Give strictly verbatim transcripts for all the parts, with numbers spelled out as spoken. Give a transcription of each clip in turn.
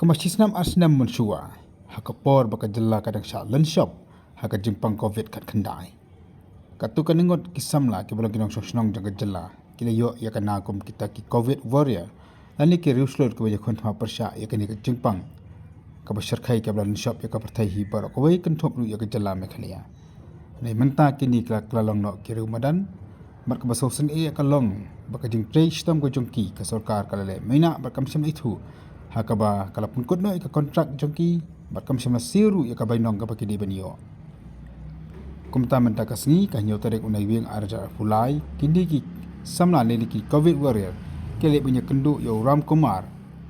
Kumba shi snem ar snem mynshuwa, ha ka por ba ka jylla ka dang shah lynshop ha ka jingpang covid khatkhyndai, katto katne ngut ki samla kiba long ki nongshong shnong jong ka jylla ki la ïoh ïa ka nam kum kita ki covid warrior, lane ki riewshlur kiba ïakhun thma pyrshah ïa kane ka jingpang kaba shyrkhei kaba la lynshop ïa ka pyrthei hi baroh kawei, kynthup ruh ïa ka jylla Meghalaya. Hynrei mynta kine ki la kylla long noh ki riew madan. Bad kaba sngewsynei ka long ba ka jingtrei shitom ka jong ki, ka sorkar ka la leh mynta bad kam shym la ithuh ha kaba ka la pynkut noh ïa ka kontrak jong ki, bad kam shym la siew ruh ïa ka bainong kaba ki dei ban ïoh. Kumta mynta ka sngi, ka hynñiew tarik u Naiwieng ar hajar arphew lai, kine ki samla lane ki covid warrior ki la leit ban ïakynduh ïa u Ram Kumar,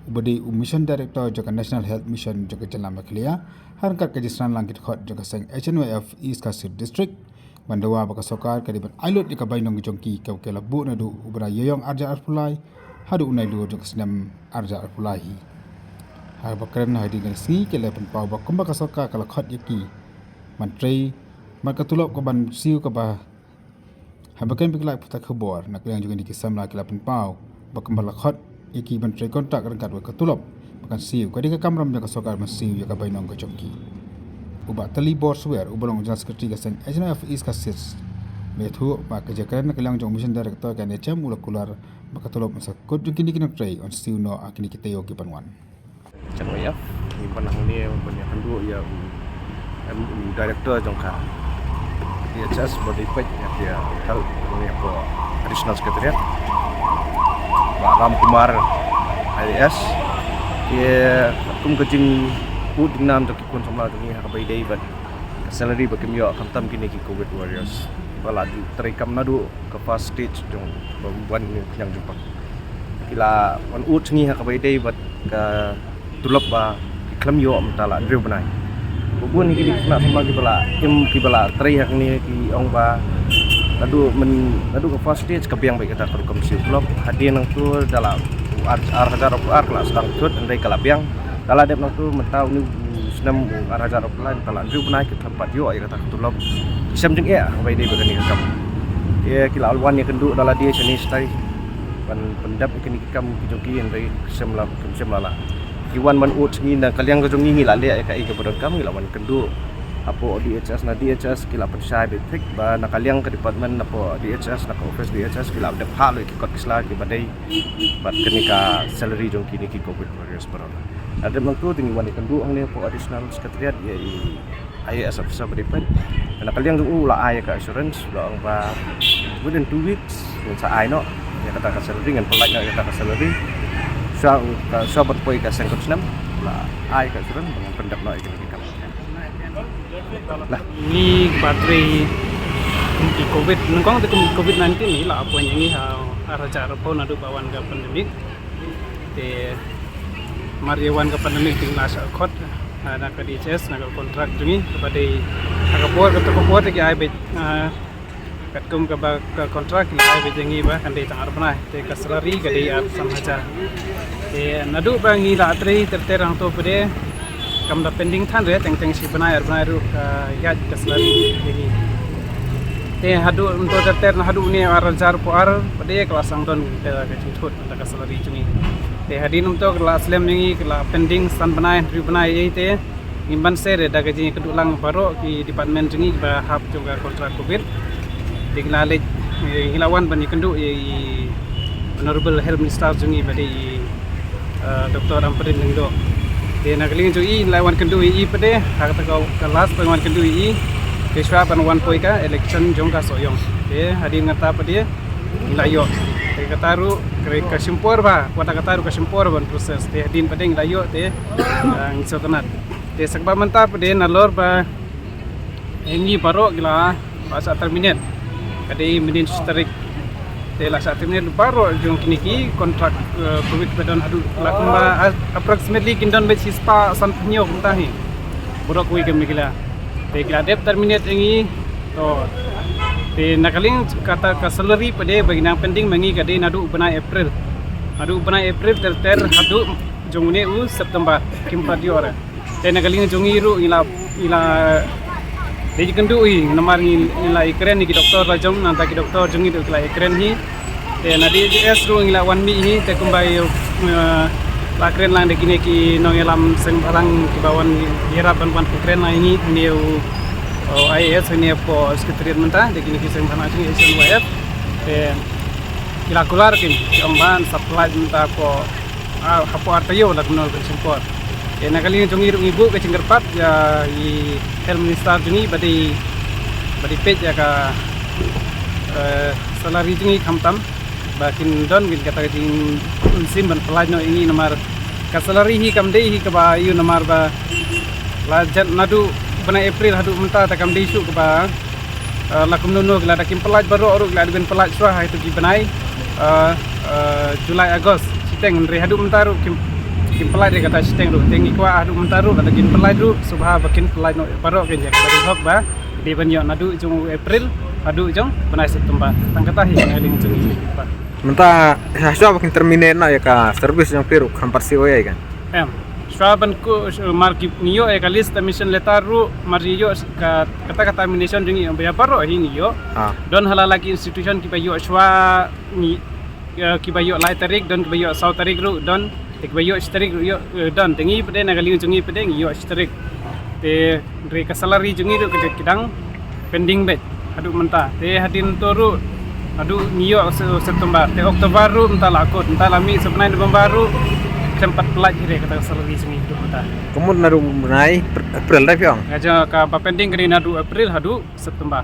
uba dei u Mission Director jong ka National Health Mission jong ka jylla Meghalaya, ha ryngkat ka jingsynran lang ki dkhot jong ka seng H N Y F East Khasi Hills District, ban dawa ba ka sorkar ka dei ban ai lut ïa ka bainong jong ki kaba ki la buh naduh u bnai Ïaïong ar hajar arphew lai haduh u Nailur jong ka snem ar hajar arphew lai hi. Haba kren hadien ka sngi, ki la pynpaw ba kumba ka sorkar ka la khot ïa ki ban trei, bad ka tulop kaban siew kaba, haba kren bad ki lad pathai khubor na ka liang jong kine ki samla, ki la pynpaw ba kumba la khot ïa ki ban trei kontrak ryngkat bad ka tulop ba kan siew, ka dei ka kamram jong ka sorkar ban siew ïa ka bainong ka jong ki. U Bah Talibor Swer, uba long u General Secretary ka seng H N Y F East Khasi Hills, ba ïathuh ba ka jingkren na ka liang jong u Mission Director ka N H M, u la kular ba ka tulop mynsakhut jong kine ki nongtrei yn siew noh ha kine ki taïew ki ban wan. Chang wei ap, ngi pan hangne ban ïakynduh ïa u, em, u director jong ka D H S ba dei peit ïa ki health, hangne hapoh Additional Secretariat, Bah Ram Kumar I A S. Ïa, kum ka jingput jingnam jong ki khun samla jong ngi ha kaba ïadei bad ka salary ba kim ïoh, khamtam kine ki covid warriors ba la ju treikam naduh ka first stage jong ba wan ne khñiang jingpang. Ki la wan ud sngi ha kaba ïadei bad ka tulop ba ki khlem ïoh mynta la hynriew bnai. Ba bun ki dei ki khynnah samla kiba la im, kiba la trei hangne, ki ong ba naduh myn, naduh ka first stage ka biang bad kata ka rukom siew tulop. Hadien nangto da la ar, ar hajar arphew ar ka la sdang thut, hynrei ka la biang. Da la dep nangto mynta une u snem u ar hajar arphew lai, mynta la hynriew bnai ki khlem pat ïoh ïa kata ka tulop. Ki shem jingeh ha kaba ïadei bad kane ka kam. Ïa, ki la wan ïakynduh da lade shane shatai ban pyndep ïa kine ki kam ki jong ki, hynrei ki shem la, ki shem la lah. Ki wan ban ud sngi, na ka liang ka jong ngi ngi la leh ïa kaei kaba donkam, ngi la wan kynduh hapoh D H S, na D H S ki la pynshai beit thik ba na ka liang ka department, na hapoh D H S, na ka office D H S ki la dep phah lut ïa ki kot ki sla kiba dei bad kane ka salary jong kine ki covid warriors baroh. Hadien nangto te ngi wan ïakynduh hangne hapoh Additional Secretariat ïa i I A S officer ba dei peit. Na ka liang jong u la ai ka assurance, la ong ba within two weeks ngan sa ai noh ïa kata ka salary, ngan pynlait noh ïa kata ka salary. Shuwa, shuwa ban poi ka seng khun snem, la ai ka assurance ba ngan pyndep noh ïa kine ki kam. Lah. Ngi ba trei kum ki covid, nyngkong te kum ki covid nineteen ngi la appoint ïa ngi ha ar hajar arphew naduh ba wan ka pandemic. Te mar ïa wan ka pandemic te ngi la shah khot, ha, na ka D H S, na ka kontrak jong ngi kaba dei ha ka por, kato ka por te ki ai beit, ah, katkum kaba ka kontrak ki la ai beit ïa ngi ba kan dei tang ar bnai, te ka salary ka dei ar san hajar. Te naduh ba ngi la trei ter ter hangto pat de, kam da pending than re, teng teng shi bnai ar bnai ruh ka ïaid ka salary ïa ngi. Te haduh hangto ter ter, na haduh une ar hajar arphew ar pat de ka la sdang don ka, ka jingthut da ka salary jong ngi. Te hadien hangto ka la slem ïa ngi, ka la pending san bnai, hynriew bnai ei te. Ngim banse re da ka jingïakynduh lang baroh ki department jong ngi kiba hap jong ka kontrak covid. Te ngi la leit, eh, ngi la wan ban ïakynduh ïa i Honorable Health Minister jong ngi ba dei i, eh, Doctor Ampareen Lyngdoh. Te na ka liang jong i ngi la wan kynduh ïa i pat de ha kata ka, ka last ba ngi wan kynduh ïa i, te shuwa ban wan poi ka election jong ka Sohiong. Te hadien kata pat de ngi la ïoh. Te kata ruh ka, ka shim por bha, wat la kata ruh ka shim por ban process. Te hadien pat de ngi la ïoh te, ah, ngi sngewtynnat. Te sa kaba mynta pat de nalor ba, eh, ngi baroh ki la, ba shah terminate. Ka dei mynnin shi tarik. Te la shah terminate baroh jong kine ki kontrak, eh, covid ba don haduh la kumba, ah, approximately kin don beit shispah sanphew hynñiew kumta hi. Baroh kawei ka Meghalaya. Te ki la dep terminate ïa ngi. To, te na ka liang kata ka salary pat de ba ngi nang pending ma ngi ka dei naduh u bnai April. Naduh u bnai April ter ter haduh jong une u September, kim pat ïoh re. Te na ka liang jong ngi ruh ngi la, ngi la dei kynduh hi, namar ngi, ngi la ïakren ïa ki doktor la jong, nangta ki doktor jong ngi ruh ki la ïakren hi. Te na D H S ruh ngi la wan mih hi, te kumba ïa, eh, La kren lang da kine ki nongïalam seng bhalang kiba wan ïarap ban wan pynkren lang ïa ngi hangne u, u I A S hangne hapoh Secretariat mynta, da kine ki seng bhalang jong ngi H N Y F. Te ki la kular kin ki ong ban sa pyllait mynta hapoh, ah, hapoh ar taïew la kumno ban shim por. Te na ka liang jong ngi ruh ngi buh ka jingkyrpad ïa i Health Minister jong ngi ba dei, ba dei peit ïa ka, eh, salary jong ngi khamtam. Ba kin don kin kata ka jingmynsiem ban pyllait noh ïa ngi namar ka salary hi kam dei hi kaba ïoh namar ba la jan naduh bnai April haduh mynta te kam dei shuh kaba, eh, la kumno no ki la da kin pyllait baroh ruh ki la da kin pyllait shuwa ha itu ki bnai, eh, eh, July August shiteng, hynrei haduh mynta ruh kin, kin pyllait ïa kata shiteng ruh. Te ngi kwah haduh mynta ruh lada kin pyllait ruh sngewbha ba kin pyllait noh baroh kin ïa kata dei hok ba dei ban ïoh naduh jong u April haduh jong bnai September. Tang kata hi ka liang jong ngi. Mynta shuwa ba kin terminate noh ïa ka service jong phi ruh khlem pat siew ei ei kan? Em. Shuwa ban ku, shu-, mar ki ngi ïoh ïa ka list admission letter ruh, mar ngi ïoh ka, kata ka termination jong ngi ïa baroh hi ngi ïoh. Ha. Don ha la la ki institution kiba ïoh shuwa ngi, eh, kiba ïoh lai tarik, don kiba ïoh saw tarik ruh, don, te kiba ïoh shi tarik ruh ïoh, eh, don. Te ngi pat de na ka liang jong ngi pat de ngi ïoh shi tarik. Te hynrei ka salary jong ngi ruh ka dei ki dang pending beit haduh mynta. Te hadien to ruh haduh ngi ïoh se-, September. Te October ruh mynta la kut, mynta la mih sa bnai November ruh khlem pat pyllait hi re kata ka salary jong ngi haduh mynta. Ka mut naduh bnai April da phi ong? Nga jong kaba pending ka dei naduh April haduh September.